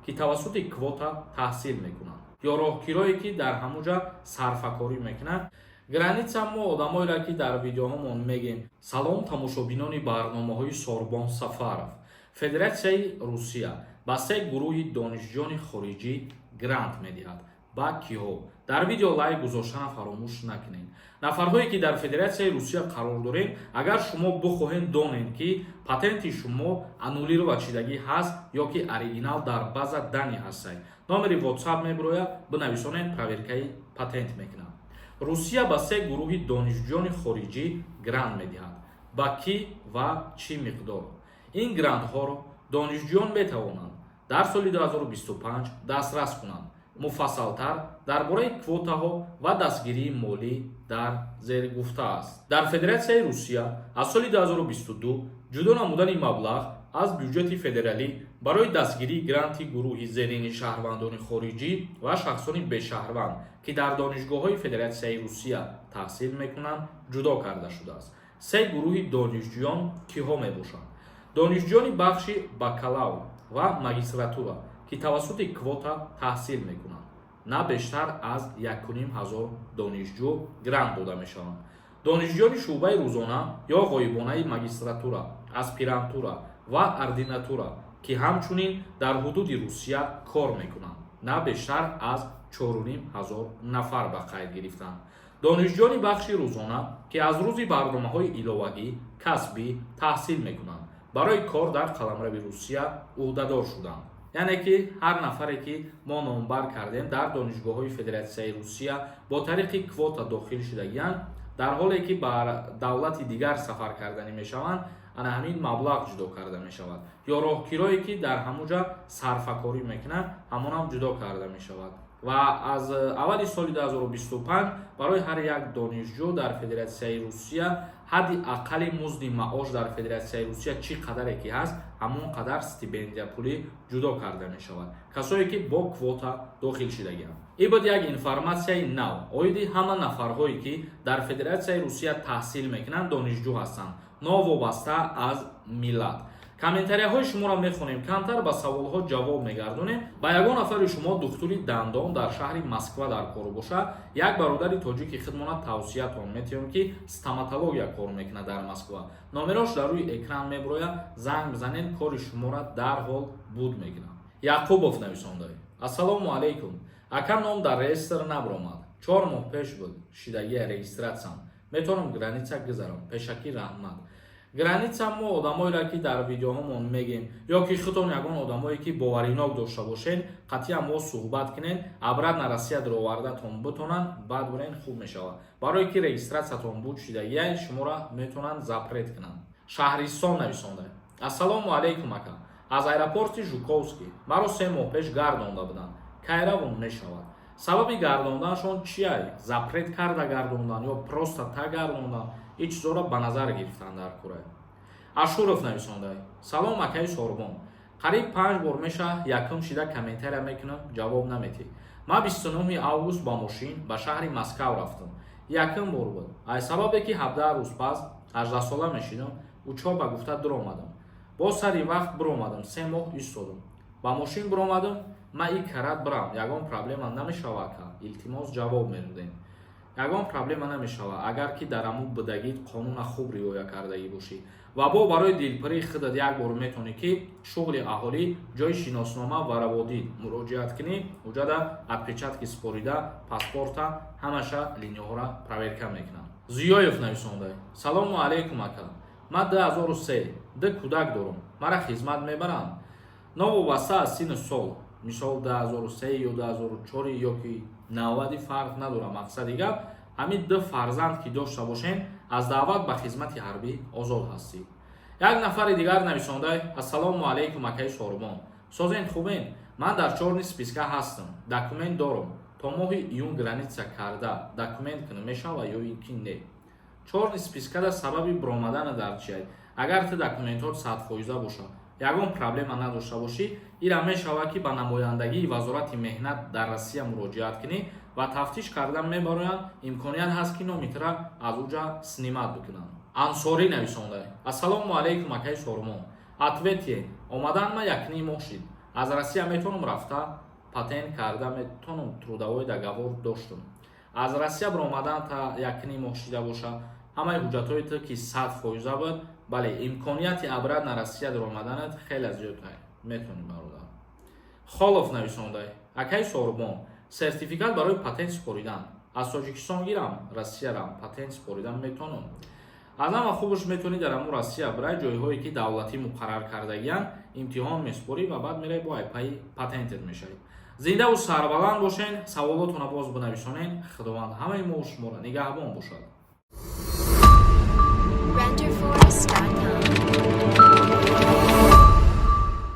ки тавассути квота таҳсил мекунанд, ё роҳкирое, ки дар ҳамуҷа сарфакорӣ мекунанд. Граница мо одамоеро, ки дар видеоҳомон мегем. Салом, тамошобинони барномаҳои Сорбон Сафаров. Федератсияи Русия ба се гурӯҳи донишҷӯёни хориҷӣ грант медиҳад. Ба киҳо? Дар видео лайк гузоштана фаромӯш накунед. Нафарҳое, ки дар Федератсияи Русия қарор доред, агар шумо бихоҳед донед, ки патенти шумо аннулировать шидагӣ ҳаст ё ки оригинал дар база данных ҳастад, номери WhatsApp мебирояд, бинависонед, проверкаи патент мекунад. Русия ба се гурӯҳи донишҷӯёни хориҷӣ грант медиҳад. Ба кӣ ва чӣ миқдор? Ин грантҳоро донишҷӯён метавонанд дар соли 2025 дастрас кунанд. Муфассалтар дар бораи квотаҳо ва дастгирии молӣ дар зер гуфтааст. Дар Федератсияи Русия аз соли 2022 ҷудо намудани маблағ аз бюҷети федералӣ барои дастгирии гранти гурӯҳи зерини шаҳрвандони хориҷӣ ва шахсони бешаҳрванд, ки дар донишгоҳҳои Федератсияи Русия таҳсил мекунанд, ҷудо карда шудааст. Се гурӯҳи донишҷӯён киҳо мебошанд? Донишҷӯёни бахши бакалавр ва магистратура, ки тавассути квота таҳсил мекунанд, на бештар аз 1500 донишҷӯ грант дода мешаванд. Донишҷӯёни шӯъбаи рӯзона ё ғоибонаи магистратура, аспирантура ва ординатура, ки ҳамчунин дар ҳудуди Русия кор мекунанд, на бештар аз 4500 нафар ба қайд гирифтанд. Донишҷӯёни бахши рӯзона, ки аз рӯзи барномаҳои иловагӣ касбӣ таҳсил мекунанд, барои кор дар қаламрави Русия ӯҳдадор шуданд. Яъне ки ҳар нафаре, ки мо номбар кардем, дар донишгоҳҳои Федератсияи Русия бо тариқи квота дохил шудагианд, дар ҳоле ки ба давлати дигар сафар карданӣ мешаванд, ана ҳамин маблағ ҷудо карда мешавад, ё роҳкирое, ки дар ҳамуҷа сарфакорӣ мекунад, ҳамонам ҷудо карда мешавад. Ва аз аввали соли 2025 барои ҳар як донишҷӯ дар Федератсияи Русия ҳадди аққали музди маош дар Федератсияи Русия чӣ қадаре ки ҳаст, ҳамон қадар стипендия пулӣ ҷудо карда мешавад, касое ки бо квота дохил шудагианд. Ин буд як информатсияи нав оиди ҳама нафарҳое, ки дар Федератсияи Русия таҳсил мекунанд, донишҷӯ ҳастанд, новобаста аз миллат. Комментарияҳои шуморо мехонем, камтар ба саволҳо ҷавоб мегардонем. Ба ягон нафари шумо духтури дандон дар шаҳри Москва дар кор бошад, як бародари тоҷики хидмона тавсиятон метиҳем, ки стоматология кор мекунад дар Москва. Номерош дар рӯи экран мебирояд, занг бизанед, кори шуморо дарҳол буд мекунад. Яқубов нависонда: «Ассалому алайкум, ака. Ном дар реестр набаромад. 4 моҳ пеш буд шидагия регистратсиям. Метавонам граница гузарам? Пешакӣ раҳмат». Граница мо одамоеро, ки дар видеоҳомон мегем, ё ки худтон ягон одамое, ки боваринок дошта бошед, қатъиян мо суҳбат кунед, обратно Россия даровардатон битонанд, баъд бирен, хуб мешавад. Барое ки регистратсиятон буд шидагия, шуморо метавонанд запрет кунанд. Шаҳристон нависонда: «Ассалому алайкум, ака. Аз аэропорти Жуковский маро 3 моҳ пеш гардонда буданд. Кай равон мешавад? Сабаби гардонданашон чиай? Запрет карда гардондан ё просто так гардондан?» Ин чизоро ба назар гирифтан дар кура. Ашуров нависонда: «Салом, акаи Сорбон. Қариб панҷ бор меша якум шида комментария мекунам, ҷавоб наметӣ. Ман 29 август ба мошин ба шаҳри Москав рафтам. Якум бор буд. Аз сабабе ки 17 рӯз пас 18сола мешидам, учёба гуфта дуромадам. Боз сари вақт биромадам, 3 моҳ истодам. Ба мошин биромадам. Ман и карат бирам, ягон проблема намешава, ака? Илтимос, ҷавоб медодем». Ягон проблема намешава, агар ки дар ҳамун будагит қонуна хуб риоя кардагӣ бошӣ. Ва бо барои дилпурии худат як бор метавонӣ, ки шуғли аҳолӣ, ҷои шиноснома ва раводид муроҷиат кунӣ. Уҷада отпечатки спорида, паспорта, ҳамаша линияҳоро проверка мекунанд. Зиёев нависонда: «Салому алайкум, ака. Ман 2003, ду кӯдак дорам. Мара хизмат мебаранд, новобаста аз синну сол? Мисол, 2003 ё 2004 ё ки 90, фарқ надорам. Мақсади гап, ҳамин ду фарзанд ки дошта бошем, аз даъват ба хизмати ҳарбӣ озод ҳастӣ». Як нафари дигар нависонда: «Ассалому алайкум, акаи Сорбон. Созен, хубен? Ман дар чёрный списка ҳастам, документ дорам. То моҳи июн граница карда документ кунам, мешава ё ин ки не?» Чёрный спискада сабаби биромадана дар чиай? Агар ту документҳот 100 фоиза бошад, ягон проблема надошта бошӣ, ира мешавад, ки ба намояндагии Вазорати меҳнат дар Россия муроҷиат кунӣ ва тафтиш карда мебароянд. Имконият ҳаст, ки номи тура аз уҷа снимать бикунанд. Ансорӣ нависонда: «Ассалому алайкум, акаи Сормон. Ответьте, омадан ма якним моҳ шид. Аз Россия метавонам рафта патент карда метавонам? Трудовой договор доштум. Аз Россия баромадан та 1,5 моҳ шида боша, ҳамаи ҳуҷҷатҳои ту ки 100 фоиза буд, бале, имконияти обратно Россия даромаданат хеле зиёд, метавонӣ, бародар. Холов нависондай: «Акаи Сорбон, сертификат барои патент супоридан аз Тоҷикистон гирам, Россия рам, патент супоридан метавонам?» Аз ҳама хубаш, метавонӣ дар ҳамун Россия бирай, ҷойҳое ки давлатӣ муқаррар кардагиянд, имтиҳон месупорӣ ва баъд мерай, бо айпаи патентет мешавӣ. Зиндаву сарбаланд бошен, саволотона боз бинависонен. Худованд ҳамаи мо шуморо нигаҳбон бошад. Renderforest.ai.